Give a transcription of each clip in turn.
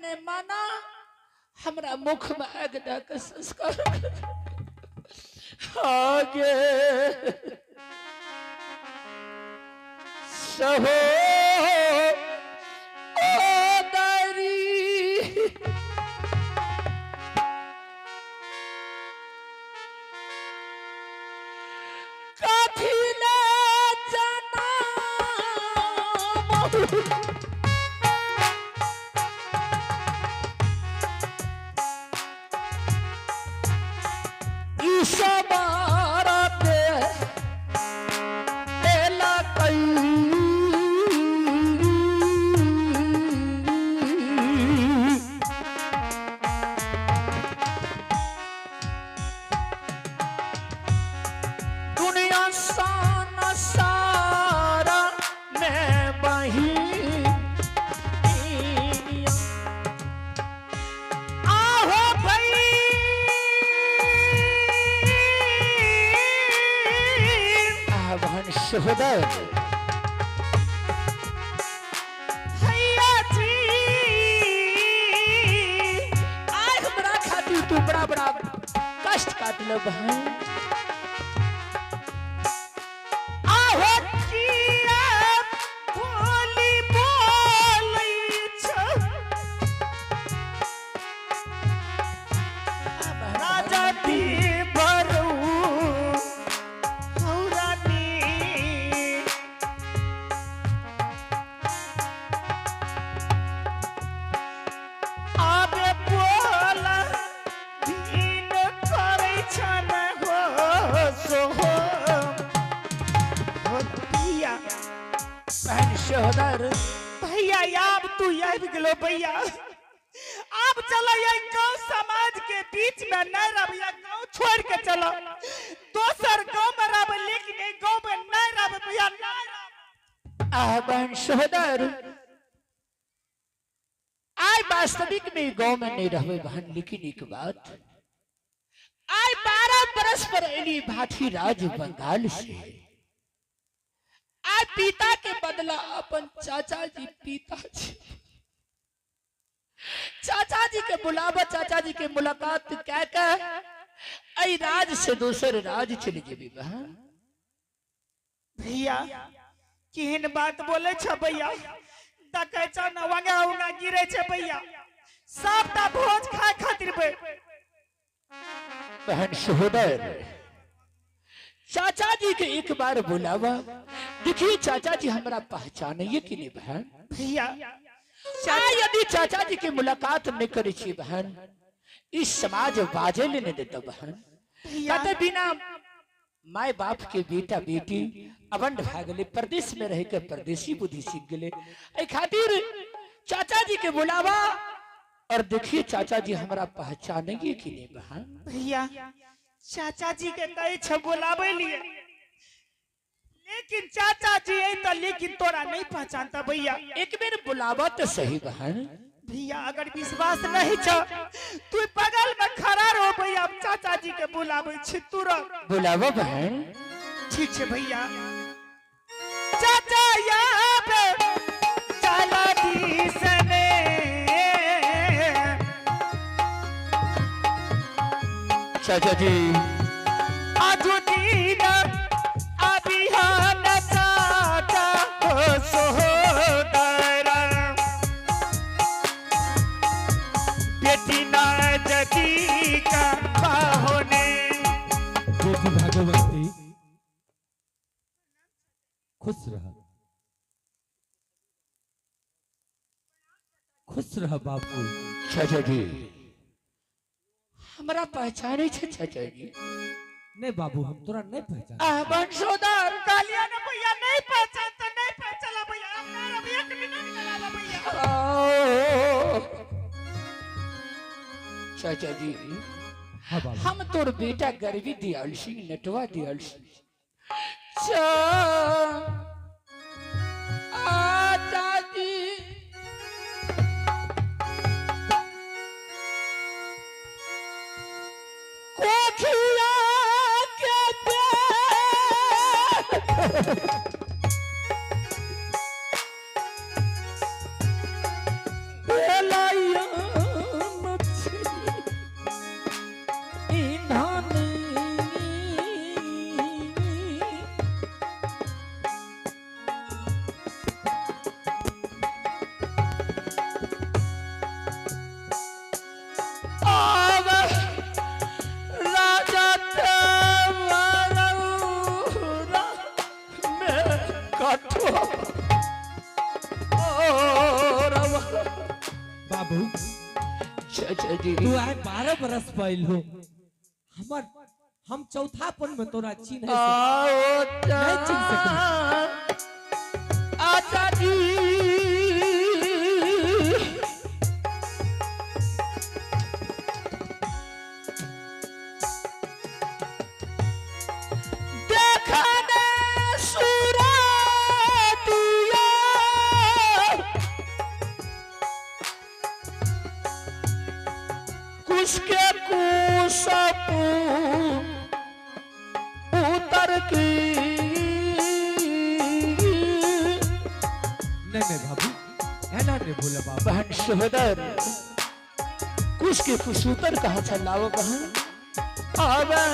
नहीं माना, हमरा मुख में आग दऽ के संस्कार कर। आगे सहो ओ दारी काथी ले जाना ईशा दे देला कई। दुनिया सान सारा में बही आहो भाई। आह्वान सहोदर भैया जी, आय हमरा खातिर तू बड़ा बड़ा कष्ट काटल बहन। आहो किया बोली बोलै छ राजा दी भरू हौ रानी। आबे बोल दीन करै छन हो सोहो हो भैया। बहन सहोदर। भैया, आब तू आबि गेलो भैया, आब चलो ये गांव समाज के बीच में नहीं रह भैया, गांव छोड़ के चलो दोसर गांव में रह, लेकिन ये गांव में नहीं रह भैया, नहीं रह। आह बहन सहोदर, आय वास्तविक में ई गांव में नहीं रहबे बहन, लेकिन एक बात, आय 12 बरस पर एली भाठी राज बंगाल से, आय पिता के बदला अपन चाचा जी पिताजी चाचा जी के बुलावा, चाचा जी के मुलाकात कह के अई राज से दोसर राज चले जेबी बहन। भैया, केहन बात बोले छ भैया, देखै छ न वंगा उंगा गिरे छ भैया, सबटा भोज खाए खातिर बे। बहन सहोदर, चाचा जी के एक बार बुलावा, देखिए चाचा जी हमरा पहचानिए कि नहीं बहन। भैया। यदि चाचा जी के मुलाकात नहीं करे छी बहन, इस समाज बाजे ले नहीं देता बहन। भैया। कहते बिना माए बाप के बेटा बेटी अबंड भाग गए, परदेश में रह के परदेसी बुद्धि सीख गए। एहि खातिर चाचा जी के बुलावा और देखिए चाचा जी हमरा पहचानेंगे कि नहीं बहन। भैया, चाचा जी के कहे छ बुलावे लिए, लेकिन चाचा जी है तो लेकिन तोरा नहीं पहचानता भैया। एक बेर बुलावा तो सही बहन। भैया, अगर विश्वास नहीं छ तू बगल में खड़ा रहो भैया, हम चाचा जी के बुलावे छी तुरंत। बुलावा बहन। ठीक है भैया। चाचा यहाँ पे चला दीसने चाचा जी। आजुदीन अभिहान चाचा हो सोदरा, बेटी ना जगी का पाहुने। बेटी भागवती, खुश रह, खुश रह बापू। चाचा जी, हमरा पहचाने छे चाचा जी? नहीं बाबू, हम तोरा नहीं पहचान। वंशोधर। कालिया ने भैया नहीं पहचानता, नहीं पहचाना भैया, हम ना रह भैया, कभी नहीं मिला भैया। चाचा जी। हाँ बाबू। हम तोर बेटा गरबी दियाल सिंह, नटवा दियाल सिंह। चाची, कोठिया के बेलाया बाबू चाचा जी तू आए 12 बरस पहल हो, हमर हम चौथापन में तोरा चिन्ह आओ नहीं चिन्ह सकली। आचा जी देखने सूरतिया कुश के कुशपू उतर की। नहीं नहीं बाबू ऐना नहीं बोला बाबू। बहन सहोदर कुश के कुशूतर कहाँ चलाओ बहन आवे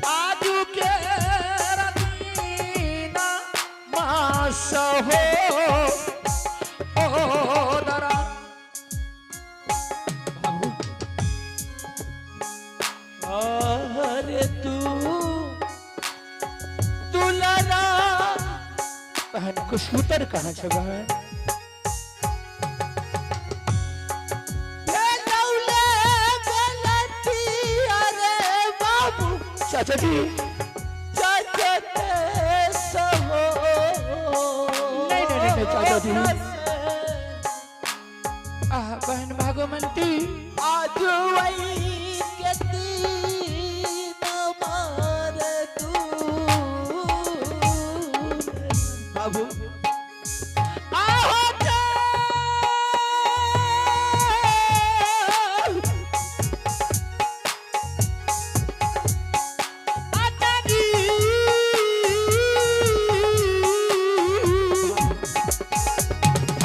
आजू के रदीना मास हो ओ दरा। बाबू अरे तू दुलारा बहन कुशूतर कहाँ छे बहन? भेलौले गलती अरे बाबू चाचा जी चाचा ते सहो। नहीं, नहीं, नहीं, नहीं, चाचा जी। आह बहन भागवंती आज वही के तीन मार तू बाबू आहो चाचा जी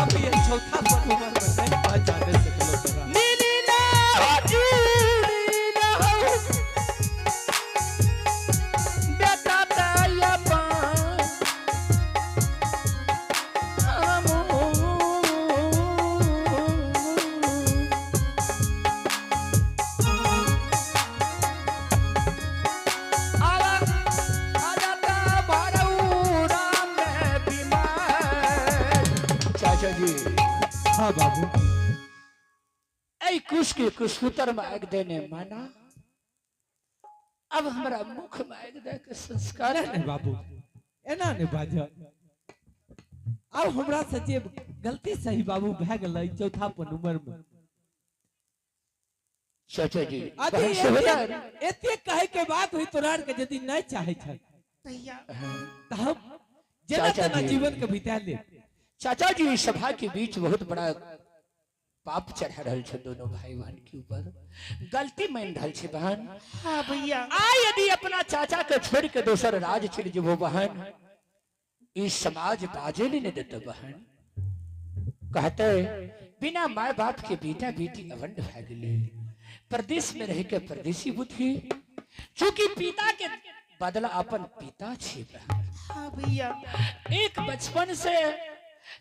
अब ये चौथापन उम्र में नहीं पहचाने सकलो तोरा। नीली ना हो चूड़ी ना हो बेटा ताया पान चाचा जी। हाँ बाबू। ऐ कुश के कुशुतर में आग देने माना, अब हमरा मुख में आग दे के संस्कार। नहीं नहीं बाबू एना नहीं बाज। अब हमरा से जे गलती सही बाबू भए गेलै चौथापन उम्र में। चाचा जी अभी बहन सहोदर एते कहे के बात हुई तोरा के यदि नहीं चाहे छल भैया त हम जेना चाचा तेना जी। जीवन के बिता ले। चाचा जी सभा के बीच बहुत बड़ा पाप चढ़ा रहल छे दोनों भाई बहन के ऊपर, गलती मान रहल छे बहन। हाँ भैया। आ यदि अपना चाचा के छोड़ के दोसर राज चल जेबो बहन, इस समाज बाजे नहीं देते बहन। कहते बिना माए बाप के बेटा बेटी अवंड भए गेलै, प्रदेश में रह के परदेशी बुद्धि, चूंकि पिता के बदला अपन पिता छे बहन। हाँ भैया। एक बचपन से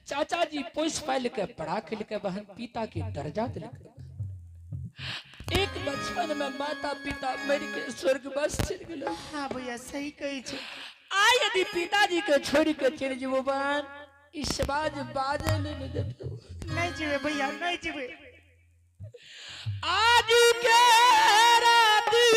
चाचा जी पोस पाल के पढ़ा के के बहन पिता के दर्जा दिल। एक बचपन में माता पिता मर के स्वर्गवास चल गेल। हाँ भैया सही कही छे। आ यदि पिताजी के छोड़ के चल जेबो बहन, इस समाज बाजे नहीं देतो। नहीं जीवे भैया नहीं जीवे। आज के राती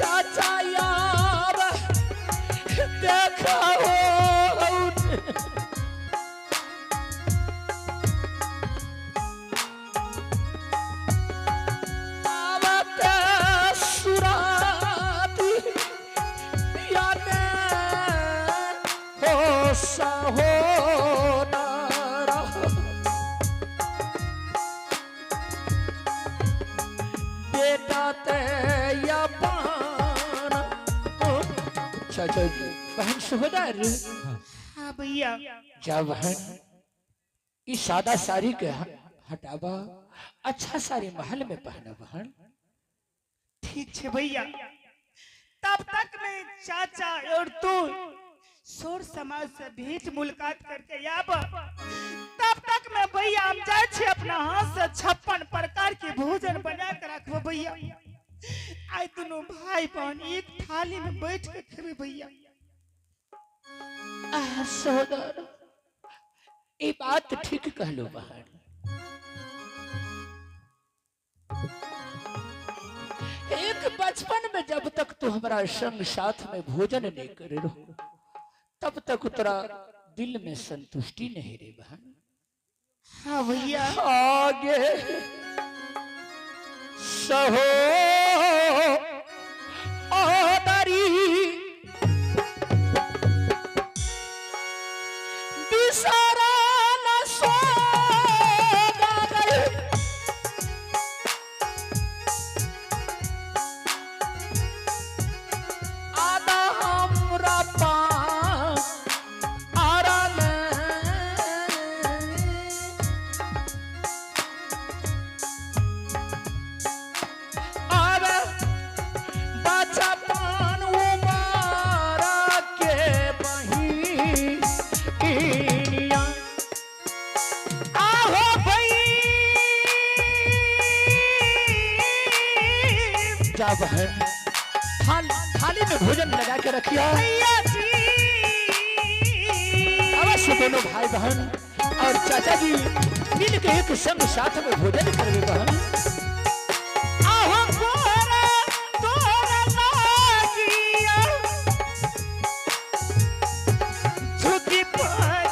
चाचा यार देखो आवत सुराती याने हो सहोदरा बेटा ते अपन। चाचा जी बहन सहोदर। हाँ भैया। जा बहन इस सादा साड़ी के हटावा, अच्छा साड़ी महल में पहना बहन। ठीक छे भैया, तब तक मैं चाचा और तू सोर समाज से भेंट मुलाकात करके आब, तब तक में भैया हम जाए छे अपना हाथ से 56 प्रकार के भोजन बना के रखबो भैया। आइ दोनों भाई बहन एक थाली में बैठ के खेबे भैया। आह, सहोदर, ई बात ठीक कहलो बहन। एक बचपन में जब तक तू हमारा संग साथ में भोजन नहीं करे रहो तब तक तोरा दिल में संतुष्टि नहीं रे बहन। हाँ भैया। आगे सहो आदरी बिसरा न सोदागर आदा हमरा पास आरल आवे बचपन उमर के बहिनिया। आहो भई जा बहन, थाली में भोजन लगा के रखिया। भैया जी। अवश्य दोनों भाई बहन और चाचा जी मिल के एक संग साथ में भोजन करवे बहन। आहो गोरा तोरा लागिया झुकी पर।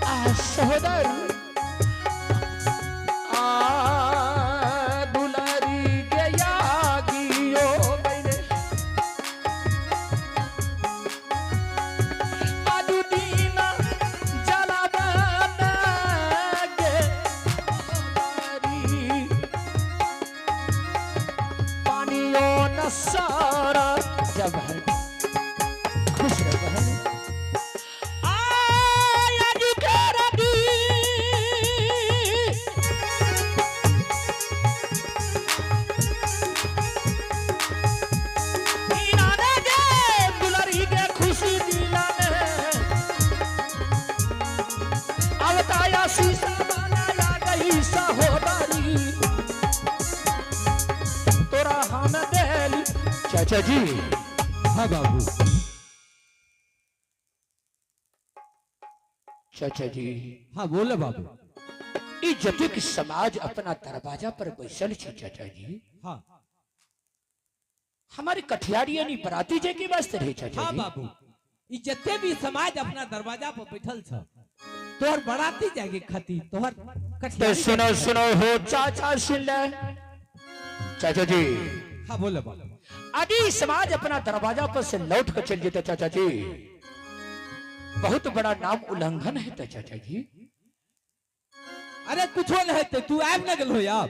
आ सहोदर, आ दुलारी गया गियो मैंने आदु दीना जलावन गे दुलारी। पानियो न सारा जब है खुश रह बहन। आया जी दी दीना गे दुलारी गे खुशी दिलाने अवताया शीशा बनाया गई सहोदरी तोरा हम देली। चाचा जी। हाँ बाबू। चाचा जी। हाँ बोले बाबू। ई जतिक समाज अपना दरवाजा पर बैसल छे चाचा जी। हाँ। हमारी कठियारी यानी बराती जे के वास्ते रहे चाचा हाँ जी। बाबू, ई जते भी समाज अपना दरवाजा पर बैठल छ तोहर बराती जाके खाती तोहर तो कठियारी सुनो जाके। सुनो हो चाचा सुन ले चाचा जी। हाँ बोले बाबू। आदि समाज अपना दरवाजा पर से लौट कर चल जाता चाचा जी, बहुत बड़ा नाम उल्लंघन है तो चाचा जी। अरे कुछो नहीं ते तू आबि न गेलो यार।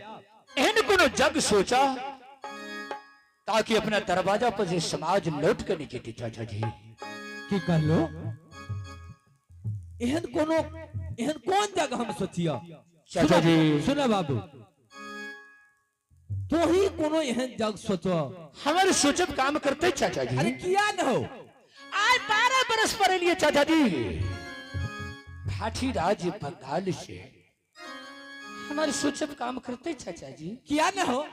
एहन कोनो जग सोचा ताकि अपना दरवाजा पर से समाज लौट कर नहीं जेते चाचा जी। की कहलो? एहन कोनो एहन कोन जगह हम सोचियो? चाचा जी। सुनो बाबू, तो ही कोनो एहन जग सोचो। हमारे सोचब काम करते चाचा जी। अरे किया न हो। आज 12 बरस पर लिए चाचा जी भाटी राज बंगाल से हमारे सोचब काम करते चाचा जी। किया न हो,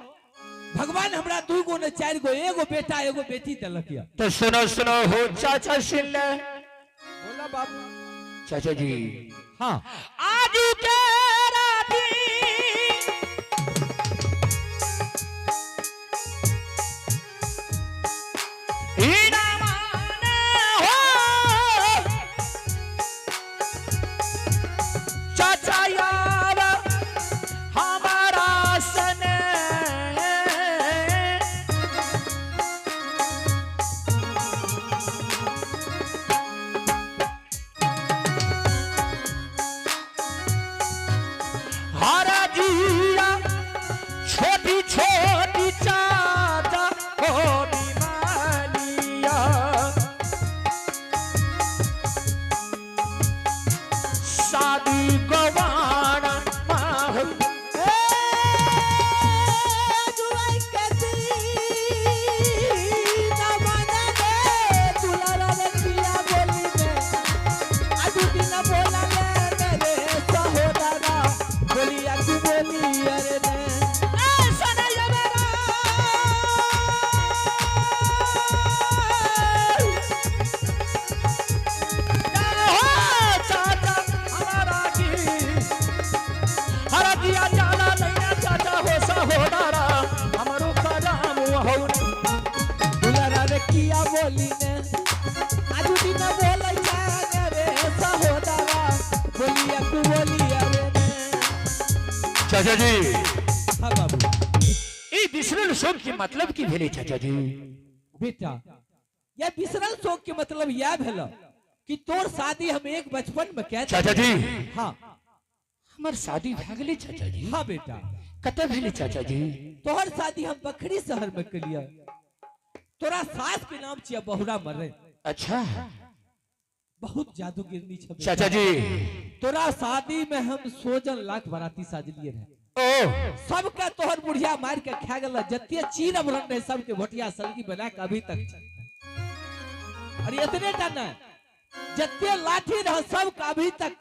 भगवान हमरा 2 गो ने 4 गो एगो बेटा एगो बेटी देलक या। तो सुनो सुनो हो चाचा सुन ले बोला बाबू। चाचा जी। हाँ। आज के राती हो चाचा यार हमारा सने चाचा जी। हाँ बाबू। ई बिसरल शोक के मतलब की भेलै चाचा जी? बेटा, यह बिसरल शोक के मतलब यह भेल कि तोर शादी हम एक बचपन में कह। चाचा जी। हाँ। हमर शादी भए गेलै चाचा जी? हाँ बेटा। कतऽ भेलै चाचा जी? तोहर शादी हम बखरी शहर में कलिया। तोरा सास के नाम छिया बहुरा मरे। अच्छा। बहुत जादूगिरनी छ बेटा। चाचा जी। तोरा शादी में हम 16 लाख बाराती साजलिए रहे। ओ। सबके तोहर बुढ़िया मार के खा गेल, जते चीर अबरन रहे सबके भोटिया सलगी बना के अभी तक छै। अरे इतने टा नहीं, जते लाठी रह सबके अभी तक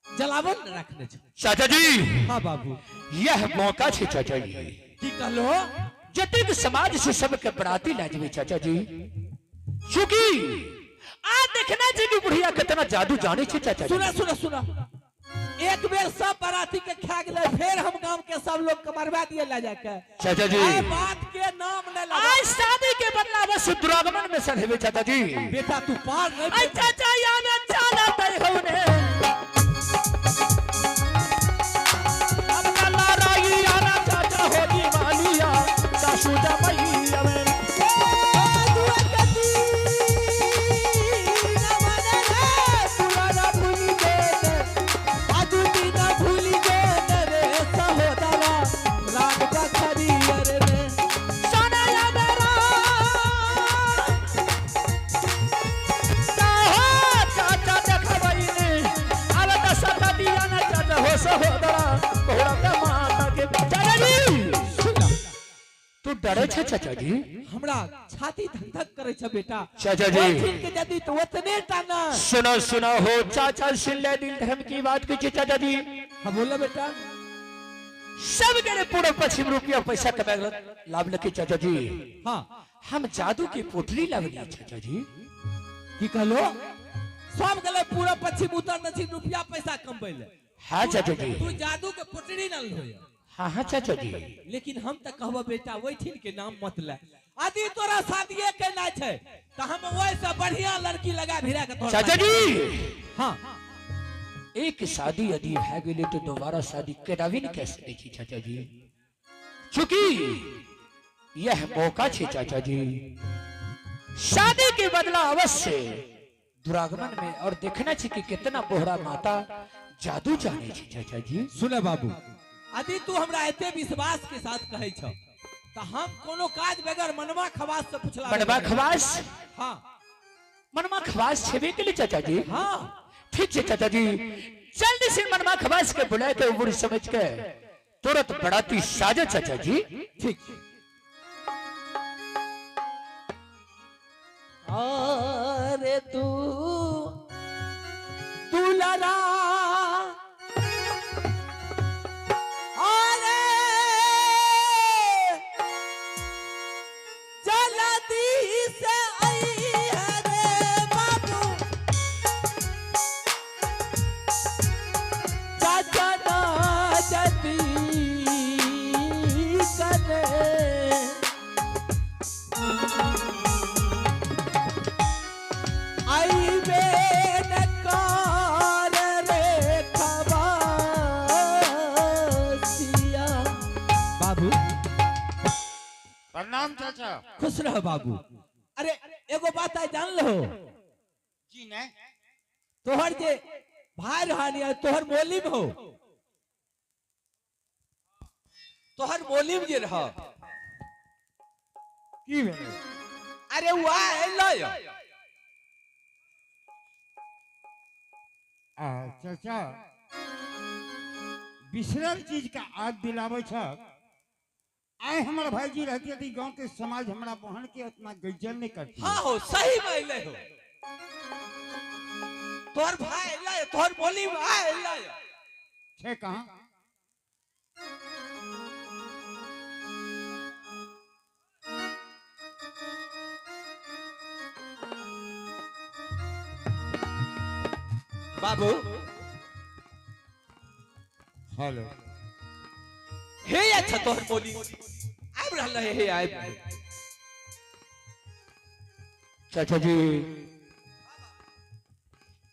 जलावन रखने छै। चाचा जी। हाँ बाबू। यह मौका छै चाचा जी। की कहलो? जतेक समाज से सबके बराती ला जेबै चाचा जी, चूंकि आ देखना छै कि बुढ़िया कितना जादू जाने छै चाचा जी। सुना सुना सुना, एक बेर सब बाराती के खा गेलै, फिर हम गांव के सब लोग के मरवा दिए ला जाके। चाचा जी। ए बात के नाम न लगा। आज शादी के बदला बस दुरागमन में सर हेबे चाचा जी। बेटा तू पार नहीं। आई चाचा यामे चाला तय होने। अब ना राई आना चाचा होली मालिया सासू जमैया में। सोना या मेरा साहो चाचा देखबई ने अब त सतदिया न चाचा हो सहोदरा तोरा के माता के। चाचा जी, तू डरे छे चाचा जी? हमरा छाती धक धक करे छे बेटा। चाचा जी। ओइ के यदि तो ओतने टा ना। सुनो सुनो हो चाचा, सुन ले दिल धर्म की बात की चाचा जी। हाँ बोलो बेटा। सब गए पूरा पश्चिम रुपया पैसा कमाए लाभ लके चाचा जी। हाँ। हम जादू की पोटली लावली चाचा जी। की कहलो? सब गले पूरा पश्चिम उत्तर दक्षिण रुपया पैसा कमबै ले। हाँ चाचा जी। तू जादू के पोटली न लो। हाँ हाँ चाचा जी। लेकिन हम तो कहबो बेटा वही के नाम मत ले। आदि तोरा शादिये के ना छै तो हम वैसे बढ़िया लड़की लगा भिरा के तोरा। चाचा जी। हाँ। एक शादी यदि भए गेलै तो दोबारा शादी केनावी नहीं कह सकै छी चाचा जी, चूंकि यह मौका छे चाचा जी शादी के बदला अवश्य दुरागमन में, और देखना छे कि कितना बोहरा माता जादू जाने छे चाचा जी। सुने बाबू, यदि तू हमरा एते विश्वास के साथ कहै छ तो हम कोनो काज बगैर मनवा खवास से पूछला। मनवा खवास? हाँ। मनवा खवास छेबे के लिए चाचा जी? हाँ। ठीक है चाचा जी, जल्दी से मनवा खवास के बुलाए के बुरी समझ के तुरंत बड़ाती साजे चाचा जी। ठीक। अरे तू दुलारा, अरे जल्दी से आई है रे बाबू, चाचा ना जल्दी करे। आई बेन कार रे खवासिया। बाबू। प्रणाम चाचा। खुश रहो बाबू। अरे एगो बात आई जान लो? जी नहीं। तोहर जे भाई रहानी है, तोहर मोलिम हो, तोहर मोलिम जे रह। की भेलै? अरे वो आइलो। आ चाचा, बिसरल चीज का आद दिलाबै छ। आइ हमर भाईजी रहती यदि गांव के समाज हमरा बहन के उतना गज्जन नहीं करती। हाँ हो, सही में अइले हो, तोहर भाई अइले, तोहर मोलिम आइलो। छे कहाँ? बाबू। हेलो। हे अच्छा तोहर बोली आबि रहल है, हे आबि। चाचा जी,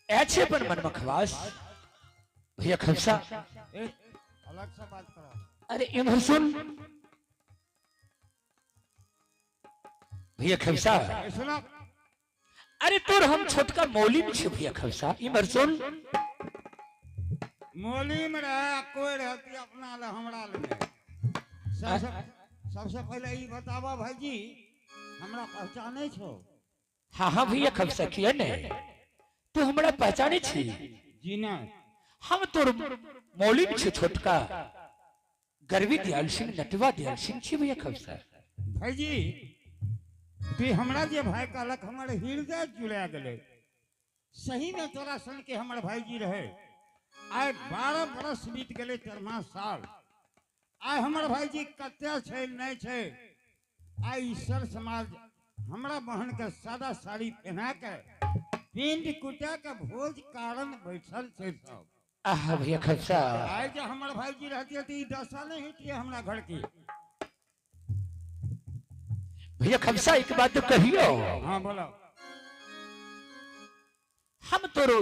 अच्छे पर मन में खवास भैया खमसा। ए, अलग से बात करो। अरे इम्हर सुन भैया खमसा। ए, सुनो। अरे तोर हम छोटका मौली में छे भैया खमसा, इम्हर सुन। मोली में रहे कोई रहती अपना ले हमरा ले नहीं। सबसे सबसे पहले ई बतावा भाईजी, हमरा पहचाने छो? हाँ हाँ भैया खमसा, किया नहीं, तू हमरा पहचाने छी? जी नहीं। हम तोर मौली में छे छोटका गर्वी दयाल सिंह नटवा दयाल सिंह छी भैया खमसा। भाईजी तू हमरा जे भाई कहलक हमर हृदय जुड़ा गेलै। सही में तोरा सन के हमर भाईजी रहे। आइ 12 बरस बीत गेलै, 13 साल। आइ हमर भाईजी कते छै नहि छै। आइ ई सर समाज हमरा बहन के सादा साड़ी पहना के पिंड कुटा के भोज कारण बैठल छै सब। आहा भैया खमसा। आइ जे हमर भाईजी रहतियै तऽ ई दशा नहि होतियै हमरा घर के। भैया खमसा, एक बात तो कहियो। हाँ बोलो। हम तोरो